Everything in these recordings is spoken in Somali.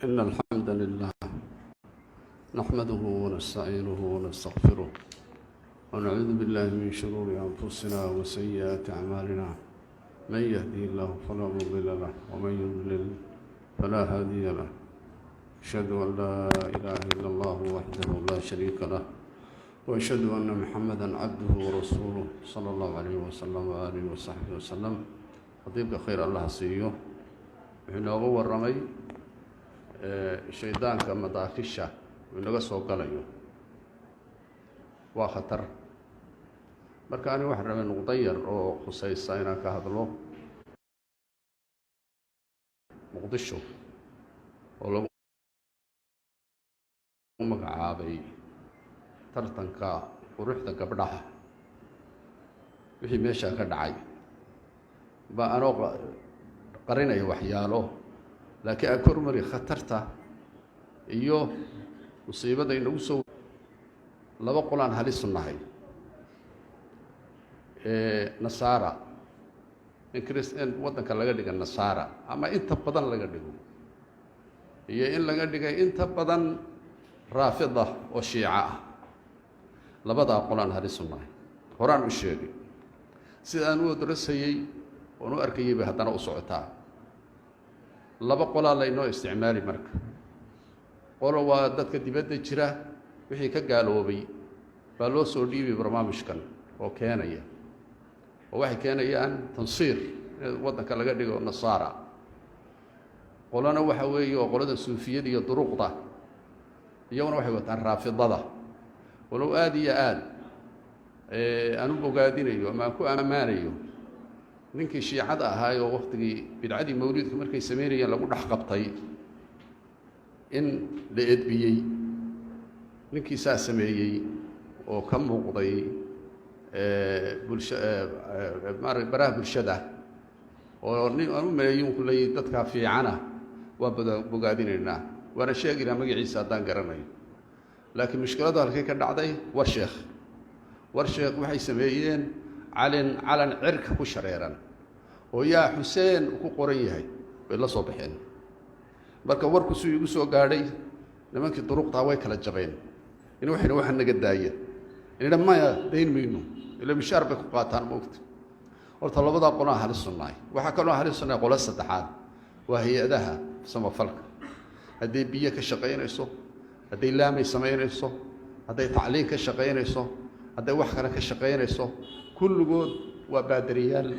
إن الحمد لله نحمده ونستعينه ونستغفره ونعوذ بالله من شرور أنفسنا وسيئات أعمالنا، من يهده الله فلا مضل له ومن يضلل فلا هادي له. أشهد أن لا إله إلا الله وحده لا شريك له، وأشهد أن محمدا عبده ورسوله صلى الله عليه وسلم وآله وصحبه وسلم. Khadiibka khayr Allah siiyo, wuxuu inooga warramay shaydaanka madaakisha uu inaga soo galayo, waa khatar. Marka ani waxaan rabay nuqdo yar oo khusaysa inaan ka hadlo Muqdisho oo lagu magacaabay tartanka quruxda gabdhaha. Wixii meeshaa ka dhacay baa anoo qarinaya waxyaalo, laakiin aan kormari khatarta iyo musiibada inagu soo. Laba qolaan halisu nahay: Nasaara, in in waddanka laga dhiga nasaara ama inta badan laga dhigo, iyo in laga dhigay inta badan raafida oo shiico ah. Labadaa qolaan halisu nahay. Horaan u sheegay, sida aan u odrasayey oon u arkayay bay haddana u socotaa. Laba qolaa laynoo isticmaali. Marka qolo waa dadka dibadda jira, wixii ka gaaloobay baa loo soo dhiibay barnaamijkan oo keenaya, oo waxay keenayaan tansiir, in waddanka laga dhigo nasaara. Qolona waxa weeye oo qolada suufiyada iyo duruqda, iyaguna waxay wataan raafidada. Walow aada iyo aad aan u bogaadinayo ama aan ku ammaanayo ninkii shiicada ahaayoo waktigii bidcadii mawliidka markay samaynayeen lagu dhex qabtay, in la edbiyey ninkii saa sameeyey oo ka muuqday bulsha maara baraha bulshada, oo nin aan u maleeyin kulley dadkaa fiicana waa bogaadinaynaa, waana sheegaynaa magaciisa haddaan garanayo. Laakiin mushkiladu halkay ka dhacday? War sheekh, war sheekh waxay sameeyeen calin calan cirka ku shareeran oo "Yaa Xuseen" ku qoran yahay bay la soo baxeen. Marka warku suu igu soo gaadhay, nimankii duruqtaa way kala jabeen. In waxayna waxa naga daaya inidha, maya, dayn mayno, ila mishaar bay ku qaataan, moogta. Horta labadaa qolaa halisunahay. Waxaa kaloo halisunahay qolo saddexaad, waa hay-adaha samafalka. Hadday biyo ka shaqaynayso, hadday laamay samaynayso, hadday tacliin ka shaqaynayso, hadday wax kale ka shaqaynayso, kulligood waa baadariyaal,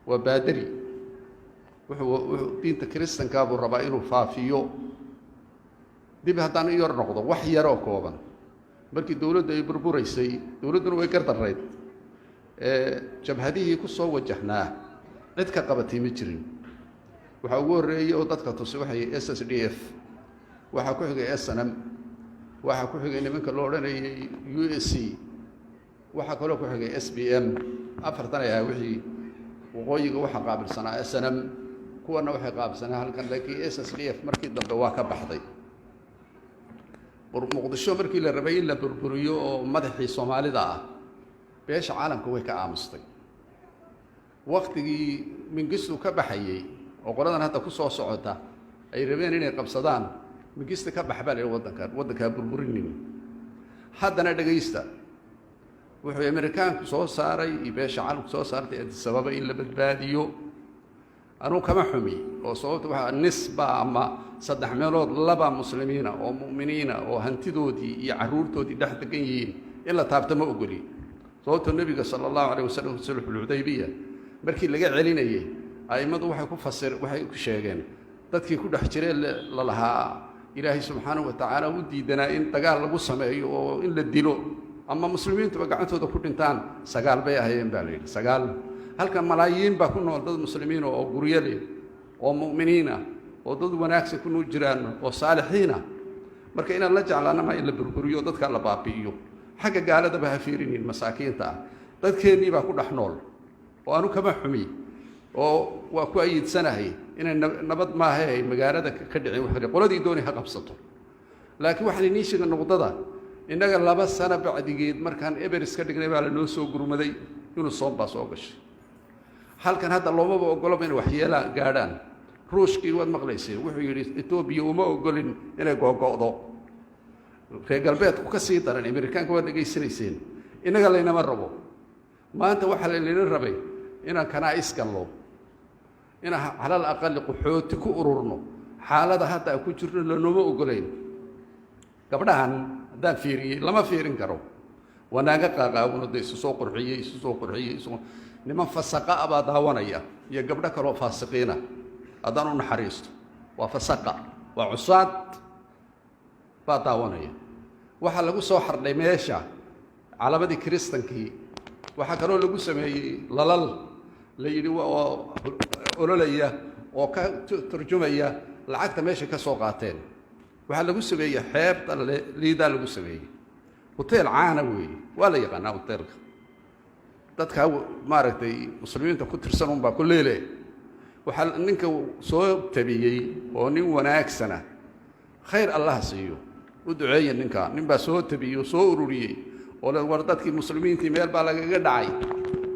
waa baadari. Wuxuu diinta kiristankaa buu rabaa inuu faafiyo. Dib haddaan u yar noqdo wax yaroo kooban, markii dowladdu ay burburaysay, dowladduna way gardarrayd, jabhadihii ku soo wajahnaa cid ka qabatay ma jirin. Waxaa ugu horreeyey oo dadka tusay waxay SSDF, waxaa ku xigay SNM, waxaa ku xigay nimanka loo odhanayay USC, waxaa kaloo ku xigay SPM. Afartan ay ahaa. Wixii waqooyiga waxaa qaabilsanaa SNM, kuwana waxay qaabilsanaa halkan, laakiin SSDF markii dambe waa ka baxday. Muqdisho markii la rabay in la burburiyo oo madaxii Soomaalida ah, beesha caalamka way ka aamustay. Waktigii Mingistu ka baxayey oo qoladan hadda ku soo socota ay rabeen inay qabsadaan, "Mingista ka bax," baa la yidhi, "waddankan, waddankaa burburinin." Haddana dhegaysta, wuxuu Amerikaanku soo saaray iyo beesha caalamku soo saartay Addis Ababa in la badbaadiyo. Anuu kama xumi, oo sababta waxaa nisba ama saddex meelood laba muslimiina oo mu'miniina oo hantidoodii iyo carruurtoodii dhex degan yihiin in la taabto ma ogoli. Sababtoo Nebiga sala Allahu alayh wasalam sulxulxudaybiya markii laga celinayey, a'immadu waxay ku fasir, waxay ku sheegeen dadkii ku dhex jiree la lahaa Ilaahay subxaanahu wa tacaala u diidanaa in dagaal lagu sameeyo oo in la dilo ama muslimiintuba gacantooda ku dhintaan, 9 bay ahayeen baa la yidhi, 9. Halka malaayiin baa ku nool dad muslimiina oo guryo leh oo mu'miniin ah oo dad wanaagsan ku nuu jiraan oo saalixiin ah. Marka inaan la jeclaana ma in la burburiyo, dadka la baabi'iyo. Xagga gaaladaba ha fiirinin, masaakiinta ah, dadkeennii baa ku dhex nool oo anu kama xumi oo waa ku ayidsanahay inay nabad maaha ay magaalada ka dhicin. Wax qoladii dooni ha qabsato, laakiin waxaan inii sheegay nuqdada. Innaga 2 sano bacdigeed markaan eberis ka dhignay baa lanoo soo gurmaday, UNISOM baa soo gashay. Halkan hadda loomaba ogoloba inay waxyeelaa gaadhaan. Ruushkii waad maqlayseen, wuxuu yidhi Etoobiya uma ogolin inay googo'do. Reer galbeedku ka sii daran, Amerikaanka waad dhegaysanayseen. Innaga laynama rabo. Maanta waxaa laynala rabay inaan kanaa'is gallo, inaan calal aqali qaxooti ku ururno. Xaalada hadda aan ku jirno lanooma ogolayn. Gabdhahan haddaan fiiriyey, lama fiirin karo, waa naaga qaaqaawano de isu soo qurxiyey, isu soo qurxiyey, isu niman fasaqa ah baa daawanaya iyo gabdho kaloo faasiqiina. Haddaan u naxariisto, waa fasaqa, waa cusaad baa daawanaya. Waxaa lagu soo xardhay meesha calamadii kiristankii. Waxaa kaloo lagu sameeyey lalal la yidhi oo ololaya oo ka turjumaya lacagta meesha ka soo qaateen. Waxaa lagu sameeyey xeebta Liidaa lagu sameeyey. Hoteel caana weeye, waa la yaqaanaa hoteelka. Dadka maaragtay muslimiinta ku tirsan unbaa ku leele. Waxaa ninka soo tabiyey oo nin wanaagsana, khayr Allaha siiyo, u duceeya ninka. Nin baa soo tabiyey oo soo ururiyey oo le war dadkii muslimiintii meel baa lagaga dhacay,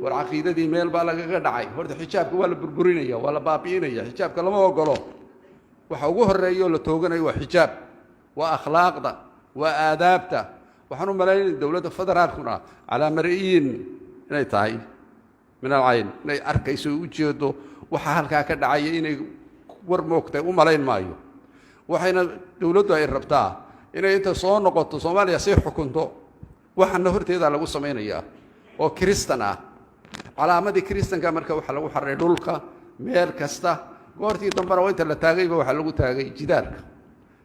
war caqiidadii meel baa lagaga dhacay. Horta xijaabka waa la burburinaya, waa la baabi'inaya. Xijaabka lama ogolo. Waxa ugu horreeya oo la tooganayo waa xijaab, waa akhlaaqda, waa aadaabta. Waxaan u malaynaya dowladda federaalkuna calaa mar'iyin inay tahay min alcayn, inay arkayso o ujeedo waxa halkaa ka dhacaya. Inay war moogtay u malayn maayo. Waxayna dowladdu ay rabtaa inay inta soo noqoto Soomaaliya sii xukunto. Waxaana horteedaa lagu samaynayaa oo kiristan ah, calaamadii kiristanka. Marka waxaa lagu xaray dhulka meel kasta. Goortii dambena oo inta la taagayba waxaa lagu taagay jidaarka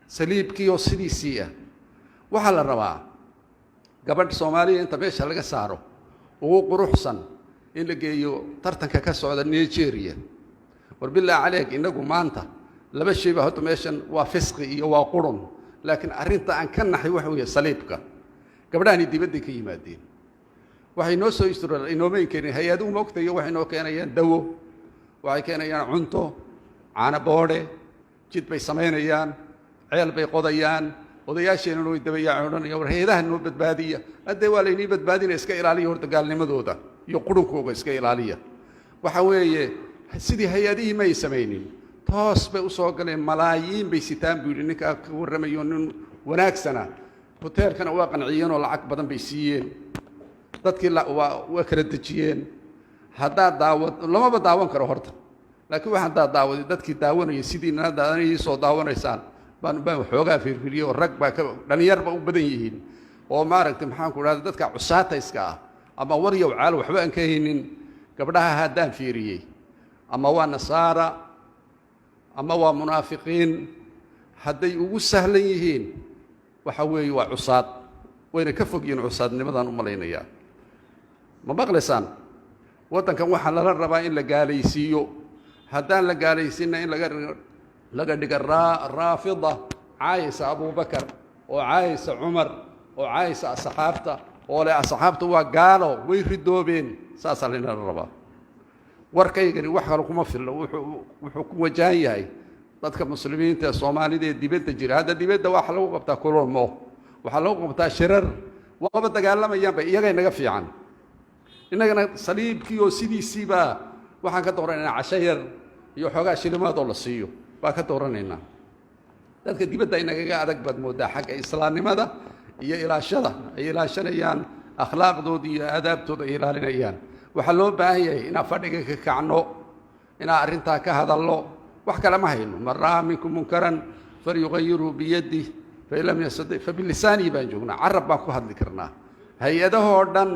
saliibkii oo sidiisii ah. Waxaa la rabaa gabadh Soomaaliya inta meesha laga saaro ugu quruxsan in la geeyo tartanka ka socda Nigeria. War bilaa caleeg, innagu maanta laba shay baa horta meeshan waa fisqi iyo waa qurun, laakiin arrinta aan ka naxay waxa weeye saliibka. Gabdhahani dibadday ka yimaadeen, waxay noo soo istro inooma keenin hay-aduhu maogtayo. Waxay noo keenayaan dawo, waxay keenayaan cunto, caano boodhe, jid bay samaynayaan, ceel bay qodayaan. Odayaasheenuna way dabayaacan, odhanaya war hay-adaha noo badbaadiya. Haddee waa laynii badbaadinaya, iska ilaaliya horta gaalnimadooda iyo qurunkooga, iska ilaaliya. Waxa weeye sidii hay-adihii may samaynin, toos bay u soo galeen. Malaayiin bay sitaan buu yidhi ninkaa ka warramayo, nin wanaagsana. Hoteelkana waa qanciyeen oo lacag badan bay siiyeen. Dadkii waa kala dejiyeen. Haddaad daawad lamaba daawan karo horta, laakiin waxaan daa daawaday dadkii daawanayay sidiina hadda anigii soo daawanaysaan baan waxoogaa fiirfiiriyey oo rag baa ka dhallinyarba u badan yihiin oo maaragtay, maxaan ku idhahda, dadka cusaatayska ah ama waryow caal waxba aan ka haynin. Gabdhaha haddaan fiiriyey, ama waa nasaara ama waa munaafiqiin. Hadday ugu sahlan yihiin waxa weeye waa cusaad, wayna ka fog yihiin cusaadnimadaan u malaynayaa. Ma maqlaysaan? Waddankan waxaa lala rabaa in la gaalaysiiyo. Haddaan la gaalaysiinna, in laga dhiga raafida caayisa Abubakar oo caayisa Cumar oo caayisa asxaabta oo leh asxaabta waa gaalo, way ridoobeen. Saasaa laynala rabaa. Warkaygani wax kale kuma fillo, wuxuu ku wajahan yahay dadka muslimiinta ee Soomaalida ee dibadda jira. Hadda dibadda waxaa lagu qabtaa kulamo, waxaa lagu qabtaa shirar, waaba dagaalamayaanba, iyagay naga fiican. Innagana saliibkii oo sidiisiibaa waxaan ka dooranaynaa casho yar iyo xoogaa shilimaad oo la siiyo baa ka dooranaynaa. Dadka dibadda inagaga adag baad mooddaa xagga islaamnimada iyo ilaashada ay ilaashanayaan akhlaaqdooda iyo aadaabtooda ay ilaalinayaan. Waxaa loo baahan yahay inaan fadhiga ka kacno, inaan arrintaa ka hadalno. Wax kale ma hayno. Man ra'aa minkum munkaran falyugayiruu biyadih, fain lam yastatic fabilisaanihi baan joognaa, carab baan ku hadli karnaa. Hay-adahoo dhan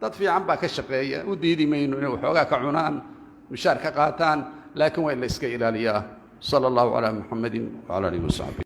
dad fiican baa ka shaqeeya, u diidi mayno inay waxoogaa ka cunaan, mishaar ka qaataan, laakiin waa in la iska ilaaliyaa. Sala Allahu calaa Muxamedin wacala alihi wasaxbi.